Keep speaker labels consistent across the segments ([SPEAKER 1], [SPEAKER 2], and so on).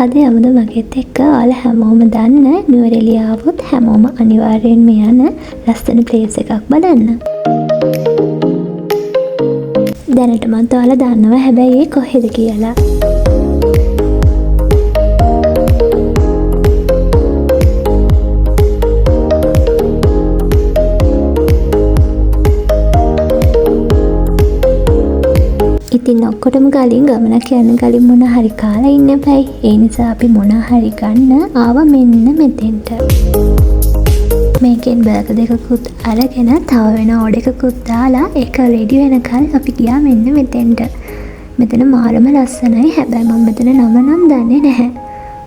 [SPEAKER 1] අද යමුද මගෙත් එක්ක ඔයාලා හැමෝම දන්න නුවරඑළිය ආවොත් හැමෝම අනිවාර්යෙන්ම යන ලස්සන ප්ලේස් එකක් බලන්න. දැනටමත් ඔයාලා දන්නවා හැබැයි ඒ කොහෙද කියලා. ඉතින් ඔක්කොටම කලින් ගමනක් යන්න කලින් මොන හරි කාලා ඉන්න එපැයි. ඒ නිසා අපි මොන හරි ගන්න ආවා මෙන්න මෙතෙන්ට. මේකෙන් බර්ගර් දෙකකුත් අරගෙන තව වෙන ඕඩර් එකකුත් දාලා ඒක රෙඩි වෙනකල් අපි ගියා මෙන්න මෙතෙන්ට. මෙතන මාරම ලස්සනයි. හැබැයි මම මෙතන නම නම් දන්නේ නැහැ.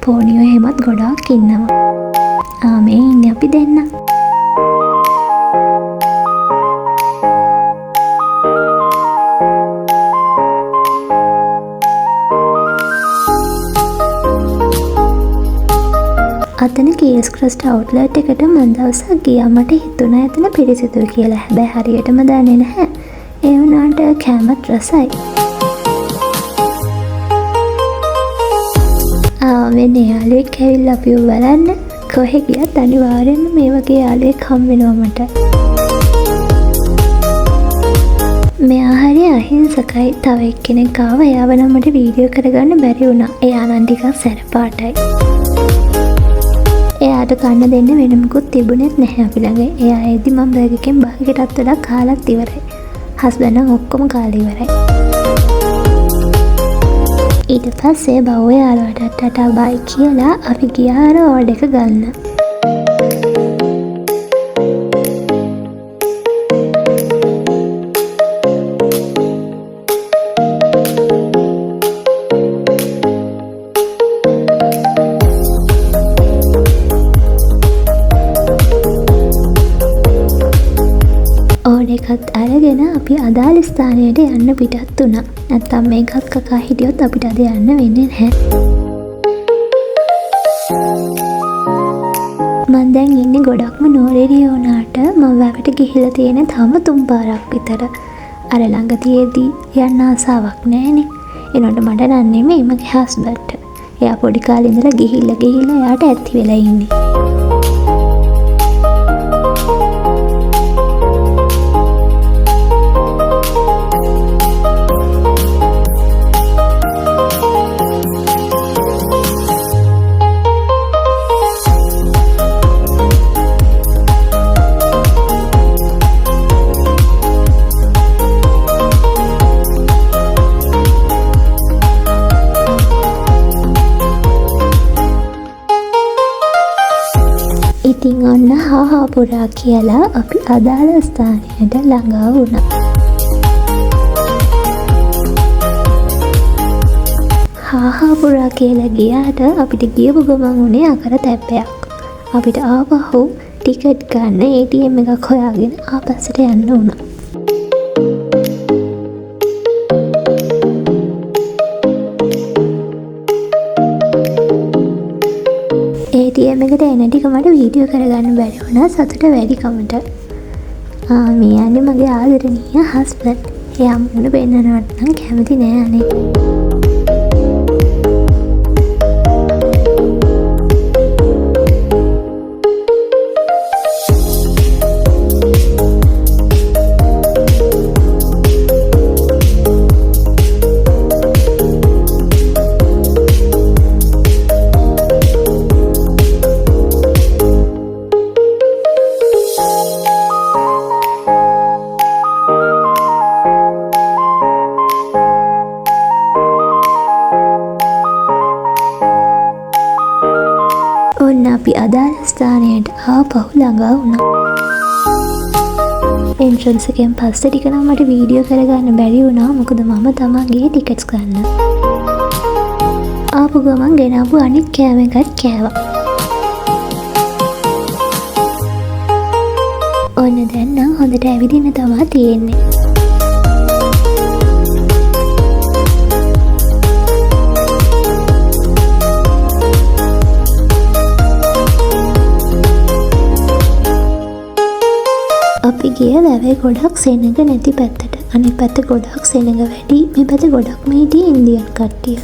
[SPEAKER 1] පෝනියෝ එහෙමත් ගොඩාක් ඉන්නවා. මේ ඉන්නේ අපි දෙන්න. අතන කීල්ස් ක්‍රස්ට් අවුට්ලට් එකට මං දවසක් ගියා. මට හිතුණා එතන පිරිසිදුයි කියලා. හැබැයි හරියටම දන්නේ නැහැ. ඒ වුණාට කෑමත් රසයි. මෙන්න යාළුවෙක් ඇවිල්ලා අපිව බලන්න. කොහෙ ගියත් අනිවාර්යෙන්ම මේ වගේ යාළුවෙක් හම් වෙනවා මට. මෙයා හරි අහිංසකයි. තව එක්කෙනෙක් ආවා. එයාව නම් මට වීඩියෝ කරගන්න බැරි වුණා. එයා නම් ටිකක් සැර පාටයි. එයාට කන්න දෙන්න වෙන මොකුත් තිබුණෙත් නැහැ අපි ළඟ. එයා එද්දි මං බර්ගර් එකෙන් භාගයකටත් වඩා කාලත් ඉවරයි. හස්බන්ඩ් නම් ඔක්කොම කාලා ඉවරයි. ඊට පස්සේ බව්ව යාළුවාට ටටා බයි කියලා අපි ගියා අර ඕඩර් එක ගන්න. එකත් අරගෙන අපි අදාළ ස්ථානයට යන්න පිටත් වුණා. නැත්තම් මේකත් කකා හිටියොත් අපිට අද යන්න වෙන්නේ නැහැ. මං දැන් ඉන්නේ ගොඩක්ම නුවරඑළිය වුණාට මං වැවට ගිහිල්ලා තියෙන තම තුන් පාරක් විතර. අර ළඟ තියේදී යන්න ආසාවක් නෑනේ. එනකොට මට නම් නෙමෙයි මගේ හස්බන්ඩ්ට. එයා පොඩි කාලේ ඉඳලා ගිහිල්ලා ගිහිල්ලා එයාට ඇති වෙලා ඉන්නේ. ඉතින් ඔන්න හාහාපුරා කියලා අපි අදාළ ස්ථානයට ළඟා වුණා. හාහාපුරා කියලා ගියාට අපිට ගියපු ගමන් වුණේ අකර තැප්පයක්. අපිට ආපහු ටිකට් ගන්න ATM එකක් හොයාගෙන ආපස්සට යන්න වුණා. ATM එකට එන ටික මට වීඩියෝ කරගන්න බැරි වුණා සතුට වැඩිකමට. මේ යන්නේ මගේ ආදරණීය හස්බන්ඩ්. එයා මූණ පෙන්නනවට නම් කැමති නෑ අනේ. ඔන්න අපි අදාළ ස්ථානයට ආපහු ළඟා වුණා. එන්ට්‍රන්ස් එකෙන් පස්සේ ටික නම් මට වීඩියෝ කරගන්න බැරි වුණා. මොකද මම තමන් ගියේ ටිකට්ස් ගන්න. ආපු ගමන් ගෙනාපු අනිත් කෑම එකත් කෑවා. ඔන්න දැන් නම් හොඳට ඇවිදින්න තමා තියෙන්නේ. අපි ගිය වැවේ ගොඩක් සෙනඟ නැති පැත්තට. අනිත් පැත්ත ගොඩක් සෙනඟ වැඩි. මේ පැත්ත ගොඩක්ම හිටියේ ඉන්දියන් කට්ටිය.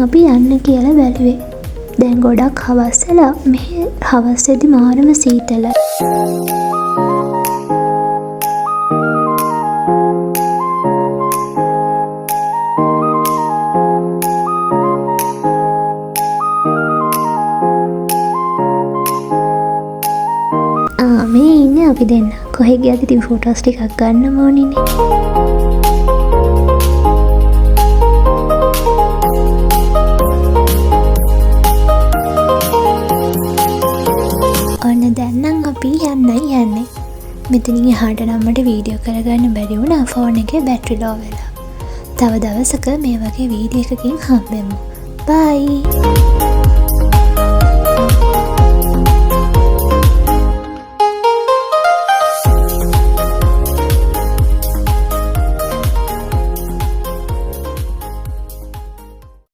[SPEAKER 1] අපි යන්න කියලා බැලුවේ. දැන් ගොඩක් හවස් වෙලා. මෙහෙ හවස් වෙද්දි මාරම සීතලයි. මේ ඉන්නේ අපි දෙන්න. කොහෙ ගියත් ඉතින් ෆොටෝස් ටිකක් ගන්න ඕනිනේ. ඔන්න දැන් නම් අපි යන්නයි යන්නේ. මෙතනින් එහාට නම් මට වීඩියෝ කරගන්න බැරි වුණා ෆෝන් එකේ බැටරි ලෝ වෙලා. තව දවසක මේ වගේ වීඩියෝ එකකින් හම්බෙමු. බයි.